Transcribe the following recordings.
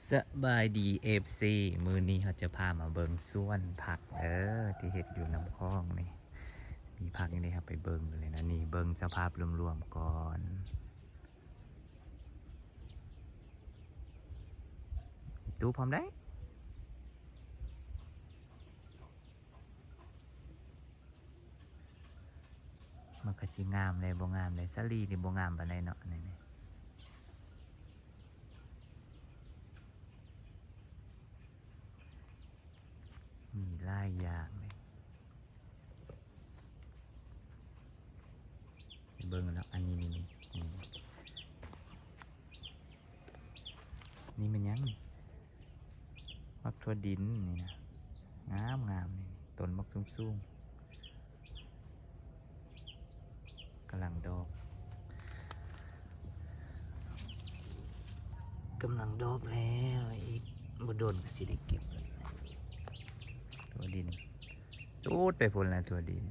ສະບາຍດີ ເອັຟຊີ ມື້ນີ້ເຮົາຈະພາມາເບິ່ງສວນຜັກເດີ ທີ່ເຮັດຢູ່ນ້ຳຂອງນີ້ ມີຜັກຫຍັງໃດ ເຮົາໄປເບິ່ງກັນເລີຍນະ. ນີ້ເບິ່ງສະພາບລວມໆກ່ອນ. ຕູ້ພ້ອມໄດ້. ມັນກໍຊິງາມແດ່ ບໍ່ງາມແດ່. ສາລີນີ້ບໍ່ງາມປານໃດເນາະ ອັນນີ້ ນີ້ ມີຫຼາຍຢ່າງເດ້. ໄປເບິ່ງເນາະ ອັນນີ້ ນີ້ ນີ້ ນີ້ ນີ້ແມ່ນຫຍັງນີ້? ໝາກຖົ່ວດິນນີ້ນະ ງາມໆ ນີ້ ຕົ້ນບັກສູງໆ ກຳລັງດອກ ກຳລັງດອກແລ້ວ ອີກບໍ່ດົນກໍຊິໄດ້ເກັບແລ້ວ. ຖົ່ວດິນ ສູດໄປພຸ້ນລະ ຖົ່ວດິນ.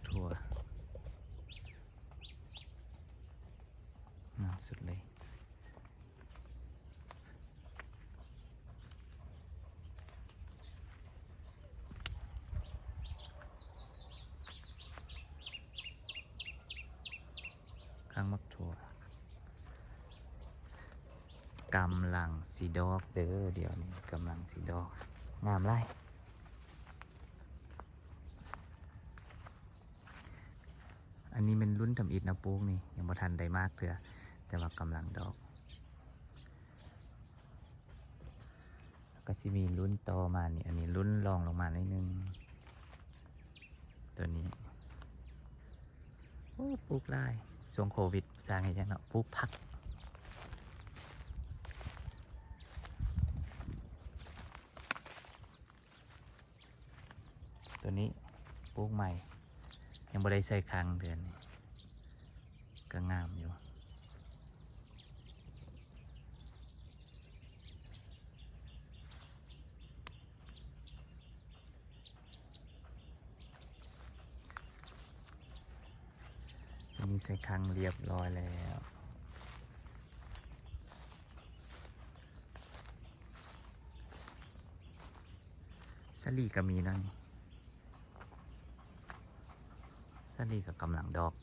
ຖົ່ວ ງາມສຸດເລີຍ. ຂ້າງໝາກຖົ່ວ ກຳລັງຊິດອກເດີ ດຽວນີ້ກຳລັງຊິດອກ ງາມຫຼາຍ. ອັນນີ້ແມ່ນລຸ້ນທຳອິດນະ ປູກນີ້ ຍັງບໍ່ທັນໄດ້ໝາກເທື່ອ ແຕ່ວ່າກຳລັງດອກ. ກໍຊິມີລຸ້ນຕໍ່ມານີ້ ອັນນີ້ລຸ້ນລອງລົງມາໜ້ອຍໜຶ່ງ ຕົວນີ້. ໂອ້ ປູກຫຼາຍ ຊ່ວງໂຄວິດ ສ້າງເຮັດຫຍັງເນາະ ປູກຜັກ. ຕົວນີ້ປູກໃໝ່ ຍັງບໍ່ໄດ້ໃສ່ຄັງເທື່ອນີ້ ກໍງາມຢູ່. ອັນນີ້ໃສ່ຄັງລຽບຮ້ອຍແລ້ວ. ສາລີກໍມີເນາະນີ້ ສາລີກໍກຳລັງດອກ. ນ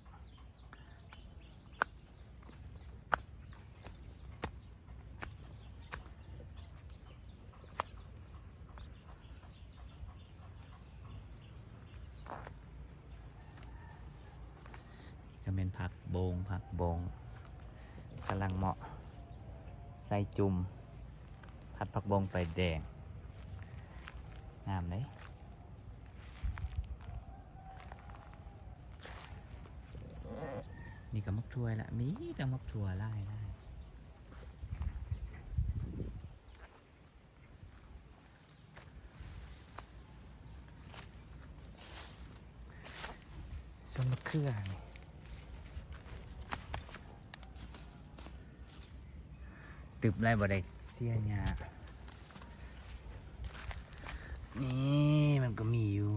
ີ້ກໍແມ່ນຜັກບົ້ງ ຜັກບົ້ງກຳລັງເໝາະ ໃສ່ຈຸ່ມ ຜັດຜັກບົ້ງໄຟແດງ ງາມເດ້. ນີ້ກໍໝາກຖົ່ວລະ ມີແຕ່ໝາກຖົ່ວຫຼາຍໆ. ສວນມະເຂືອນີ້ ຕຶບໄວ້ບໍ່ໄດ້ເສຍຫຍ້າ. ນີ້ມັນກໍມີຢູ່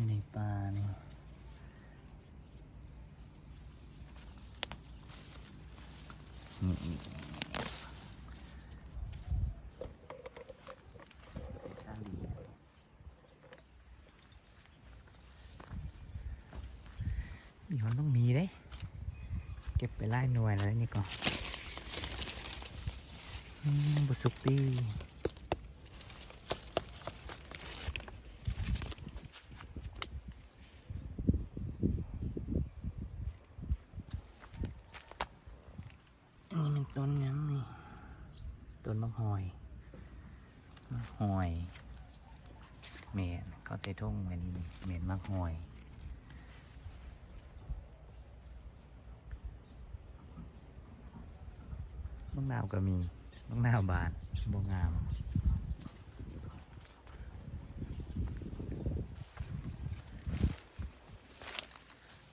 ໃນປ່ານີ້. ນີ້ ນີ້ ນີ້ ນີ້ ມີຮອດບັກໝີເດ້ ເກັບໄປຫຼາຍໜ່ວຍແລ້ວນີ້ກໍ ອືມ ບໍ່ສຸກຕິ. ອັນນີ້ແມ່ນຕົ້ນຫຍັງນີ້? ຕົ້ນໝາກຫອຍ ໝາກຫອຍ ແມ່ນ ເຂົາໃສ່ຖົງແມ່ນ ແມ່ນໝາກຫອຍ. ໝາກນາວກໍມີ ໝາກນາວບານ ບໍ່ງາມ.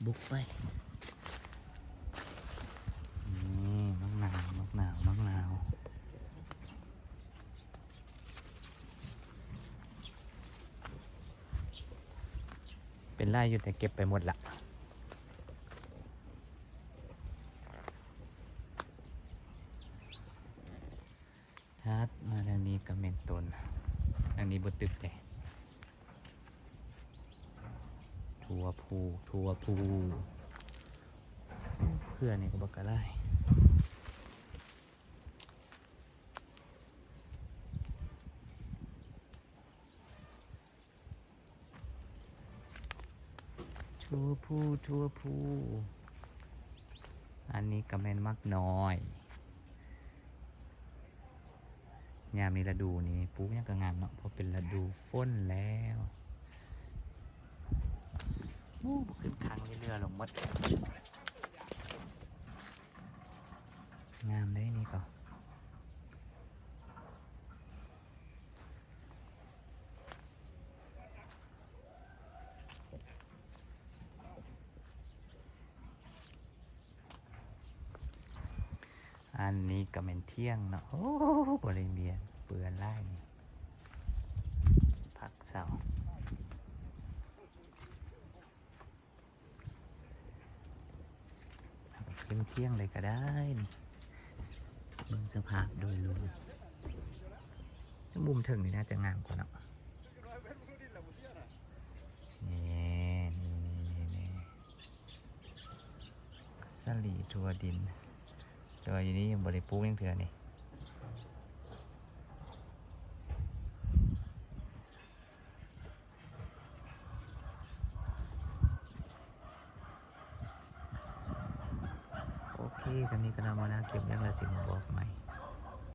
ບຸກໄປ ນີ້ ໝາກນາວ ໝາກນາວ ໝາກນາວ ເປັນຫຼາຍຢູ່ ແຕ່ເກັບໄປໝົດລະ. ຕົ້ນ ອັນນີ້ບໍ່ຕຶບເດ້ ຖົ່ວພູ ຖົ່ວພູ ເພື່ອນີ້ກໍບັກກະຫຼາຍ. ຖົ່ວພູ ຖົ່ວພູ ອັນນີ້ກໍແມ່ນໝາກນ້ອຍ ຍາມນີ້ລະດູນີ້ປູກຫຍັງກໍງາມເນາະ ເພາະເປັນລະດູຝົນແລ້ວ. ໂອ້ ຂຶ້ນຄັງເລື້ອຍໆ ລົງໝົດ ງາມເດ້ນີ້ກໍ. ອັນນີ້ກໍແມ່ນຖຽງເນາະ ໂອ້ ບໍລິເວນເປື້ອນຫຼາຍນີ້ ຜັກເຊົາ. ຂຶ້ນທ່ຽງເລີຍກໍໄດ້ນີ້ ເບິ່ງສະພາບໂດຍລວມ ມຸມເທິງນີ້ໜ້າຈະງາມກວ່າເນາະ ນີ້ ນີ້ ນີ້ ນີ້ ສາລີຖົ່ວດິນ ແຕ່ວ່າຢູ່ນີ້ຍັງບໍ່ໄດ້ປູກຫຍັງເທື່ອນີ້. ໂອເຄ ຄັນນີ້ກໍນຳມານາເກັບຫຍັງແລ້ວຊິມາບອກໃໝ່.